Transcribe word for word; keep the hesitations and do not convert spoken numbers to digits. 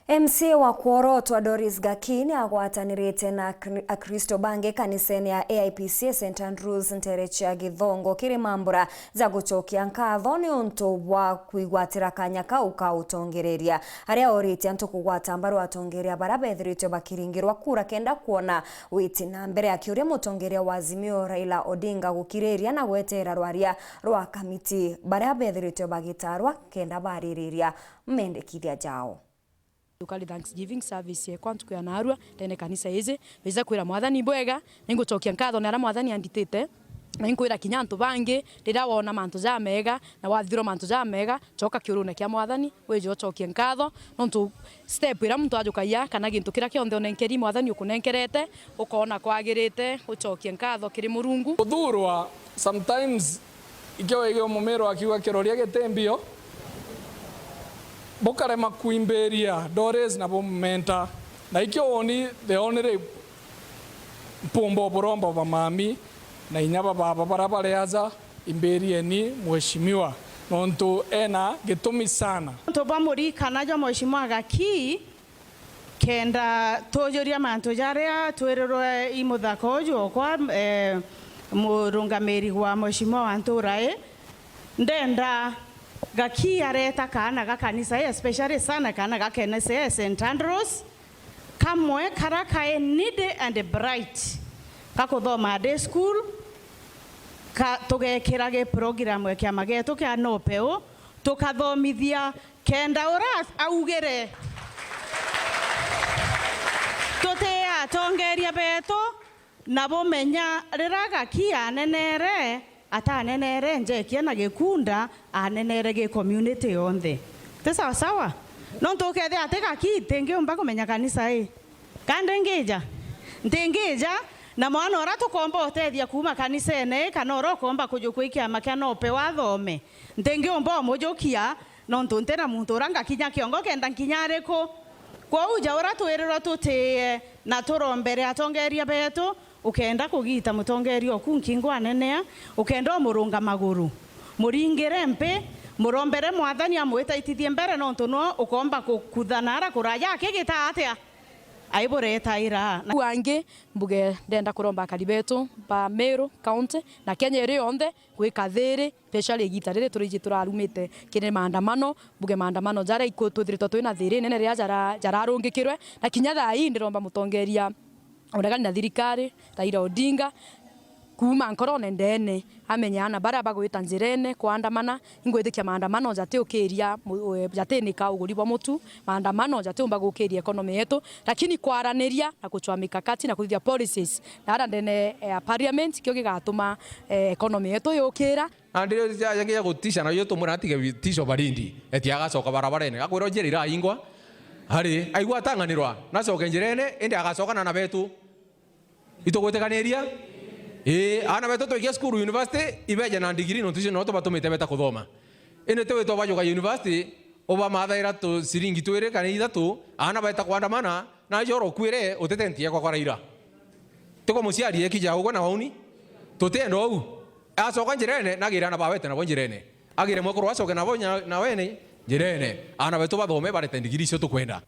M C A wa kworotwa Doris Gaki ni agwatanirite na Akri-, Akristo bangi kanisene ya A I P C A Saint Andrews ntere cia Githongo kiri mambura ja gucokia nkatho ni untu bwa kwigwatira kanya kau ka utongereria. Aria oritie antu kugwata mbaru atongeria baria bethiritwe bakiringirwa kura kenda kwona witi na mbere, akiuria mutongeria wa Azimio Raila Odinga gukiriria na gweterera rwaria rwa kamiti baria bethiritwe bagitarwa kenda baririria mendekithia jao. Tukari Thanksgiving service yekwa ntuku ya narua ndene kanisa iji, wija kwira Mwathani bwega, ningucokia nkatho ni aria Mwathani anditite, na inkwira kinya antu bangi, riria wona mantu jamega na wathithirwa mantu jamega, coka kiurune kia Mwathani, wije ucokie nkatho, nontu step iria muntu ajukagia kana gintu kiria kionthe unenkeri Mwathani ukunenkerete, ukoona kwagirite ucokie nkatho kiri Murungu. Kuthurwa sometimes Ikio wigua mumiro akiuga kiroria giti mbio, bukarema kwimbiria Doris na bumumenta. Na ikio woni the only mpumba oburomba ba mami na inya ba baba baria bari aja, imbirieni mheshimiwa, nontu ena gitumi sana. Nontu bwa murikana jwa mheshimiwa Gaki, kenda tujuria mantu jaria twirirwe i muthaka uju okwa, eh, murungamiri wa mheshimiwa wa ntura ii, ndenda Gaki areta kaana ga kanisa ii, especially sana kaana ga K N S A Saint Andrews, kamwe karia kai needy and bright, ga kuthoma day school, ka-, tugekira gi program ya kiama gietu kia Nopeu, tukathomithia kenda uria augire tuti atongeria betu, na bumenya riria Gaki anenere, atanenere njekia na gikunda, anenere gi community yonthe. Ti sawa sawa? Nontu ukethia ati Gaki, ntingiumba kumenya kanisa ii. Ka ndingija? Ntingija, na mwana uria tukomba utethia kuuma kanisene ii, kana uria ukomba kujukua i kiama kia Nopeu athome, ntingiumba umujukia, nontu ntina muntu uria ngakinya kiongo kenda nkinya ariku. Kwou ja uria twirirwe tutiie na turombere atongeria betu, ukenda kugita mutongeria oku nkingo anenea, ukenda umurunga maguru, muringire mpi, murombere Mwathani amwitaitithie mbere, nontu nwe ukomba kukuthana ara kuraja akigita atia? Aiburetaira. Na u angi mbuge ndenda kuromba akari betu ba Meru County na Kenya iri yonthe gwika thiri, especially igita riri turiji turarumite kiri maandamano, mbuge maandamano jaria iku-, twithiritwe twina thiri nene riria jara-, jararungikirwe, na kinya thaa ii ndiromba mutongeria uregani na thirikari, Raila Odinga, kuuma nkorone ndene, amenye aana baria bagwita njirene kwandamana. Ingwitikia maandamano jatiukiria mu-, e, jatinika uguri bwa mutu, maandamano jatiumba gukiria economy yetu, lakini kwaraniria na kuchwa mikakati na kuthithia policies na ara ndene, e, ya parliament, kio gigatuma, e, economy yetu yukira. Na ndirio jaja kija gutisha, na yo tumwira atige vitisho barindi, eti agacoka barabarene. Akwirwo njira iraingwa, ari, aigua atang'anirwa, nacoke njirene, indi agacoka na aana betu. Itugwitikaniria? Ii, aana betu twikia cukuru, university, ibeje na ndigiri, nontu icio no tubatumite beta kuthoma. Indi ti witwa bajuka university, ubamathaira tu ciringi twiri kana ithatu, aana beta kwandamana, na icio orokuire, utite nti ekwa kwa Raila. Tiko muciari ekija ugwe na wauni? Tutienda uu. Acoka njirene, nagire aana bawete nabo njirene. Agire mwekuru acoke nabo nya-, na wene njirene. Aana betu bathome, barete ndigiri icio tukwenda.